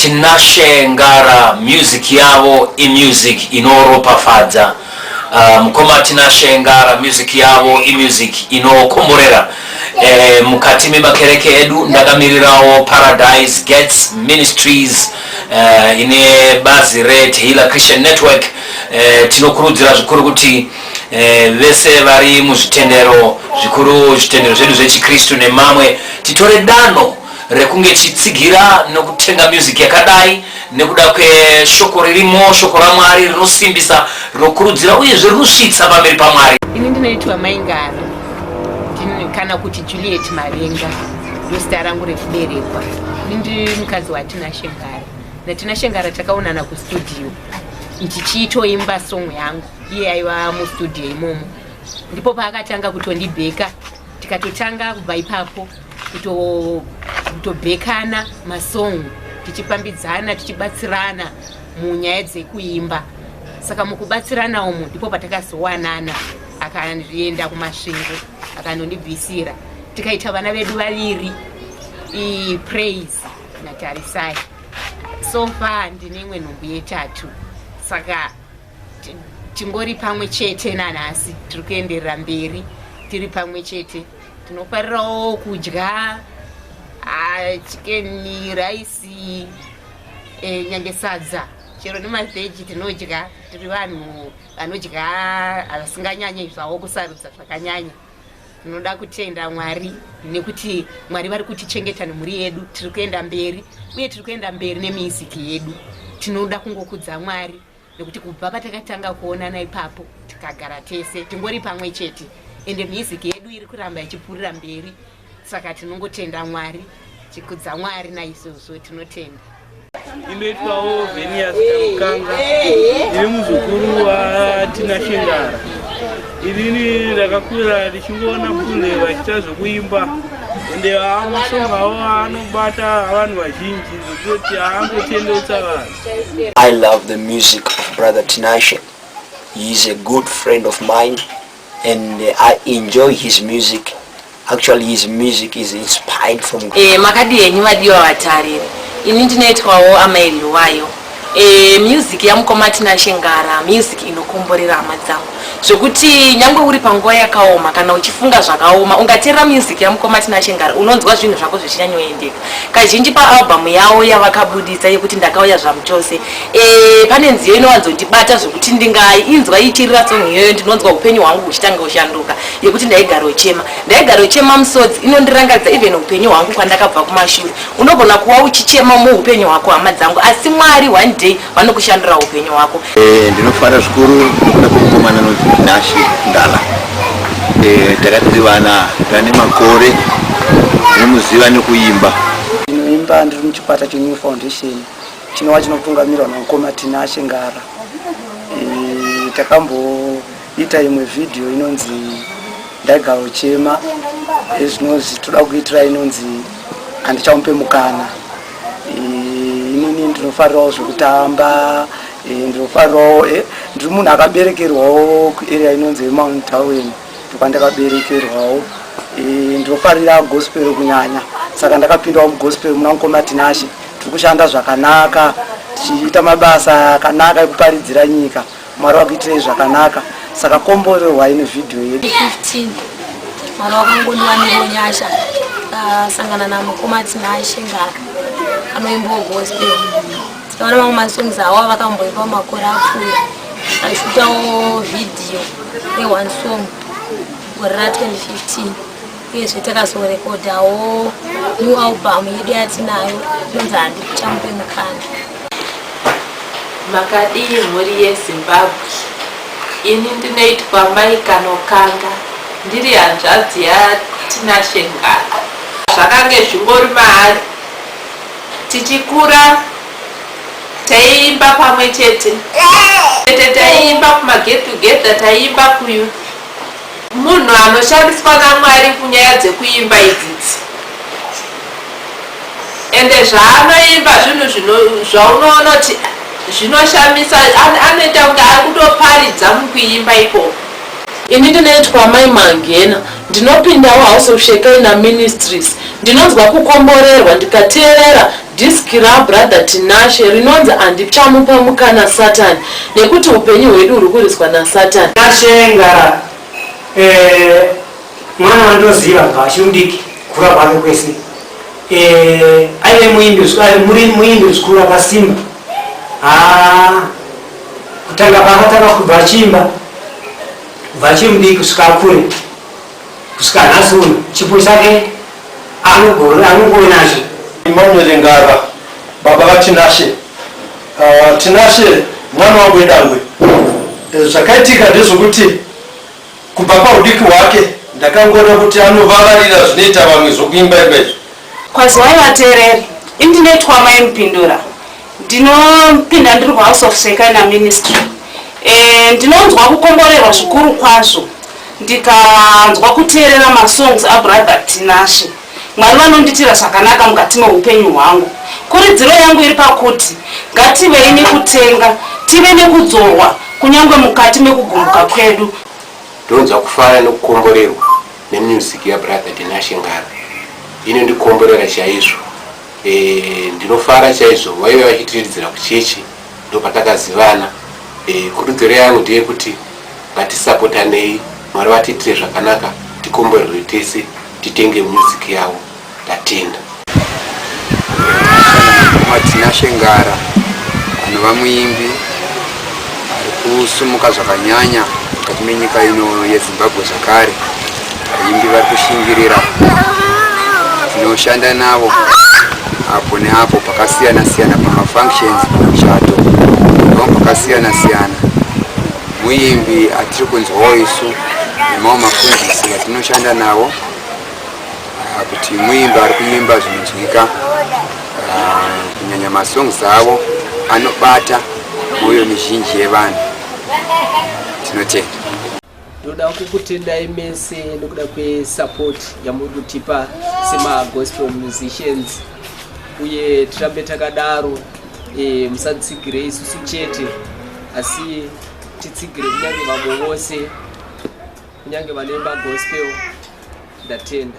Tinashe Ngara, music yavo imusic inoropafadza. Mukoma Tinashe Ngara, music yavo imusic inokomborera. Mukati memakereke edu ndakamirirawo Paradise Gates Ministries, ine bazi reTehila Christian Network. Tinokurudzira zvikuru kuti vese vari muzvitendero, zvikuru zvitendero zvedu zvechiKristu nemamwe, titore danho rekunge tichitsigira nokutenga music yakadai nekuda kweshoko ririmo, shoko raMwari rinosimbisa, rinokurudzira uyezve rinosvitsa pamberi paMwari. Ini ndinoitwa Maingara kana kuti Juliet Marenga, ndozita rangu rekuberekwa. Ini ndiri mukadzi waTinashe Ngara. NaTinashe Ngara takaonana kustudio ndichiitoimba song yangu, iye aiva mustudio imomo, ndipo paakatanga kutondibheka. Tikatotanga kubva ipapo kutobhekana masong, tichifambidzana, tichibatsirana munyaya dzekuimba. Saka mukubatsirana umu ndipo patakazowanana, akaenda kuMasvingo akanondibvisira, tikaita vana vedu vaviri, Praise naTarisai. So far ndine imwe nhumbu yetatu, saka tingori pamwe chete nanhasi, tiri kuenderera mberi tiri pamwe chete. Tinofarirawo kudya chicken, rice, nyange sadza chero nemavheji tinodya. Tiri vanhu vanodya, vasinganyanyi zvavo kusarudza zvakanyanya. Tinoda kutenda Mwari nekuti Mwari vari kutichengeta nemhuri yedu. Tiri kuenda mberi uye tiri kuenda mberi nemusic yedu. Tinoda kungokudza Mwari nekuti kubva patakatanga kuonana ipapo, tikagara tese, tingori pamwe chete, ende music yedu iri kuramba ichipfuurira mberi. Saka tinongotenda Mwari, chikudza Mwari naizvozvo, tinotenda. Inoitwawo Venias Kamukanga, ndiri muzukuru waTinashe Ngara. Inini ndakakura ndichingoona kule vachiita zvokuimba, ende masongo avo anobata vanhu vazhinji zvekutoti haangotendeutsa vanhu. I love the music of Brother Tinashe. He is a good friend of mine and I enjoy his music. Actually, his music is inspired from God. Makadi henyu vadiwa vatariri? Ini ndinoitwawo Amai Luwayo. Music yamukoma Tinashe Ngara music inokomborera, hama dzangu, zvokuti nyange uri panguva yakaoma kana uchifunga zvakaoma, ungateerera music yamukoma Tinashe Ngara, unonzwa zvinhu zvako zvichinyanyoendeka. Kazhinji paalbum yavo yavakabudisa yekuti "Ndakauya Zvamuchose", pane nziyo inowanzondibata zvokuti ndingainzwa ichirira song iyoyo, ndinonzwa upenyu hwangu huchitanga kushanduka, yekuti "Ndaigarochema, ndaigarochema musodzi". Inondirangaridza even upenyu hwangu kwandakabva kumashure. Unogona kuva uchichema muupenyu hwako, hama dzangu, asi Mwari one day vanokushandura upenyu hwako. Ndinofara zvikuru nekuda kwemukomana anonzi Tinashe Ngara. Takati tiri vana, tane makore ndinomuziva nekuimba. Ndinoimba, ndiri muchikwata cheNew Foundation chinova chinotungamirwa namukoma Tinashe Ngara. Takamboita imwe vhidhiyo inonzi "Ndaigarochema". Ezvinozvi toda kuitira inonzi "Handichamupe mukana". Inini ndinofarirawo zvekutamba, ndinofarirawo, ndiri munhu akaberekerwawo kuarea inonzi Mount Darwin, ndokwandakaberekerwawo. Ndinofarira gospel kunyanya, saka ndakapindawo mugospel muna mukoma Tinashe. Tiri kushanda zvakanaka, tichiita mabasa akanaka ekuparidzira nyika. Mwari wakuitirei zvakanaka, saka komborerwai nevhidhiyo yedu. 15 Mwari wakangondiwanirawo nyasha, tasangana namukoma Tinashe Ngara anoimbawo gospel. Tikaona mamwe masongs avo avakamboimba makore apfuura, ashutawo vhidhiyo yeone song gore ra2015. Uyezve takazorekodhawo new album yedu yatinayo inonzi "Handichamupe mukana". Makadii mhuri yeZimbabwe? Ini ndinoitwa Mai Kanokanga, ndiri hanzvadzi yaTinashe Ngara. Zvakange zvingori maari. Tichikura taiimba pamwe chete tete, taiimba kumaget together, taiimba kuyouth. Munhu anoshandiswa naMwari kunyaya dzekuimba idzidzi, ende zvaanoimba zvinhu zvaunoona kuti zvinoshamisa. Anoita kunge ari kutoparidza mukuimba ikoko. Ini ndinoitwa Mai Mangena, ndinopindawo House of Shekinah Ministries. Ndinonzwa kukomborerwa ndikateerera disc raBrother Tinashe rinonzi Handichamupa Mukana Satani nekuti hupenyu hwedu huri kurwiswa naSatani. Tinashe Ngara eh, mwana wandinoziva kubva achiri mudiki kukura kwake kwese eh, aive muimbi muimbi zvikuru akasimba ah, kutanga paakatanga kubva achiimba kubva achiri mudiki kusvika akure kusvika nhasi uno chipo chake anongonacho. Emmanuel Ngara, baba vaTinashe. Uh, Tinashe mwana wangu wedangwe. Eh, zvakaitika ndezvokuti kubva pahudiki hwake ndakangoona kuti anovavarira zvinoita vamwe zvokuimba imba izvi. Kwaziwai vateereri, ini ndinoitwa Mai Mupindura. Ndinopinda ndiri kuHouse of Shekinah Ministry. E, ndinonzwa kukomborerwa zvikuru kwazvo ndikanzwa kuteerera masongs abrother Tinashe. Mwari vanonditira zvakanaka mukati meupenyu hwangu. Kuridziro yangu iri pakuti ngativei nekutenga, tive nekudzorwa kunyange mukati mekugumbuka kwedu. Ndonzwa kufara nekukomborerwa nemusic yabrother Tinashe Ngara. Inondikomborera chaizvo. E, ndinofara chaizvo vaive vachitiridzira kuchechi ndopatakazivana. E, kurudziro yangu ndeyekuti ngatisapotanei, Mwari vatiitire zvakanaka, tikomborerwe tese, titenge music yavo. Ndatenda. Tinashe Ngara anova muimbi ari kusumuka zvakanyanya mukati menyika ino yeZimbabwe zvakare. Vaimbi vari kushingirira, tinoshanda navo apo neapo pakasiyana siyana pamafunctions, pamuchato nevamwe pakasiyana siyana. Muimbi atiri kunzwawo isu nemamwe mafundisi vatinoshanda navo ah, kuti muimbi ari kuimba zvinonzwika ah, kunyanya masongs avo anobata mwoyo mizhinji yevanhu. Tinotenda. Ndoda kukutendai mese nekuda kwesupport yamuri kutipa semagospel musicians uye tirambe takadaro e, musatsigire isusu chete asi titsigire kunyange vamwe vose kunyange vanoimba gospel. Ndatenda.